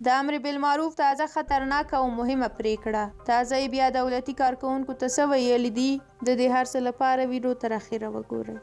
د امر بالمعروف تازه خطرناکه او مهمه پرېکړه، تازه یې بیا دولتي کارکوونکو ته څه ویلي دي؟ د دې هر څه لپاره ویډیو تر اخره وګورئ.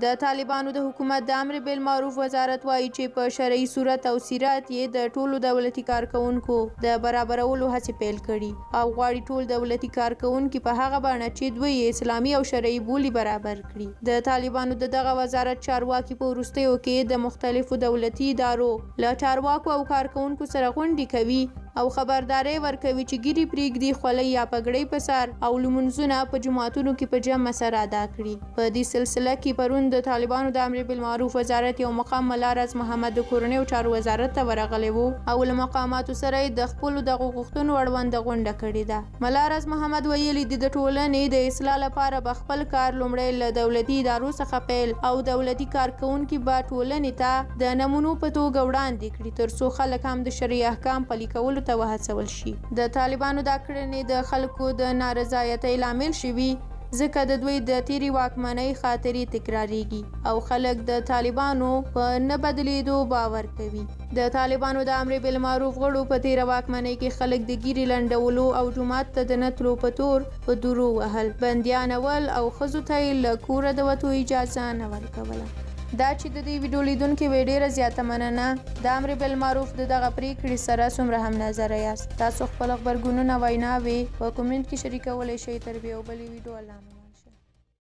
د طالبانو د حکومت د امر بالمعروف وزارت وايي چې په شرعي صورت او سیرت یې د ټولو دولتي کارکوونکو د برابرولو هڅې پیل کړي او غواړي ټول دولتي کارکوونکي په هغه بڼه چې دوی یې اسلامي او شرعي بولي برابر کړي. د طالبانو د دغه وزارت چارواکي په وروستیو کې د مختلفو دولتي ادارو له چارواکو او کارکوونکو سره غونډې کوي او خبرداری ورکوي چې ږیرې پرېږدي، خولۍ یا پګړۍ په سر او لمونځونه په جوماتونو کې په جمع سره ادا کړي. په دې سلسله کې پرون د طالبانو د امر بالمعروف وزارت یو مقام ملا راز محمد د کورنیو چارو وزارت ته ورغلی و او له مقاماتو سره یې د خپلو دغو غوښتنو اړوند غونډه کړې ده. ملا راز محمد ویلي دي، د ټولنې د اصلاح لپاره به خپل کار لومړی له دولتي ادارو څخه پیل او دولتي کارکوونکي به ټولنې ته د نمونو په توګه وړاندې کړي ترڅو خلک هم د شرعي احکام پلي کولو ته وهڅول شي. د طالبانو دا کړنې د خلکو د نارضایتۍ لامل شوي ځکه د دوی د تېرې واکمنۍ خاطرې تکرارېږي او خلک د طالبانو په نه بدلېدو باور کوي. د طالبانو د امر بالمعروف غړو په تېره واکمنۍ کې خلک د ږیرې لنډولو او جومات ته د نه تلو په تور په دورو وهل، بندیانول او ښځو ته یې له کوره د وتو اجازه نه ورکوله. دا چې د دې ویډیو لیدونکي وئ ډېره زیاته مننه. د امر بالمعروف د دغه پرېکړې سره څومره هم نظره یاست؟ تاسو خپل غبرګونونه، ویناوې په کومنټ کې شریکولی شئ. تر بیا بلې ویډیو الله مو.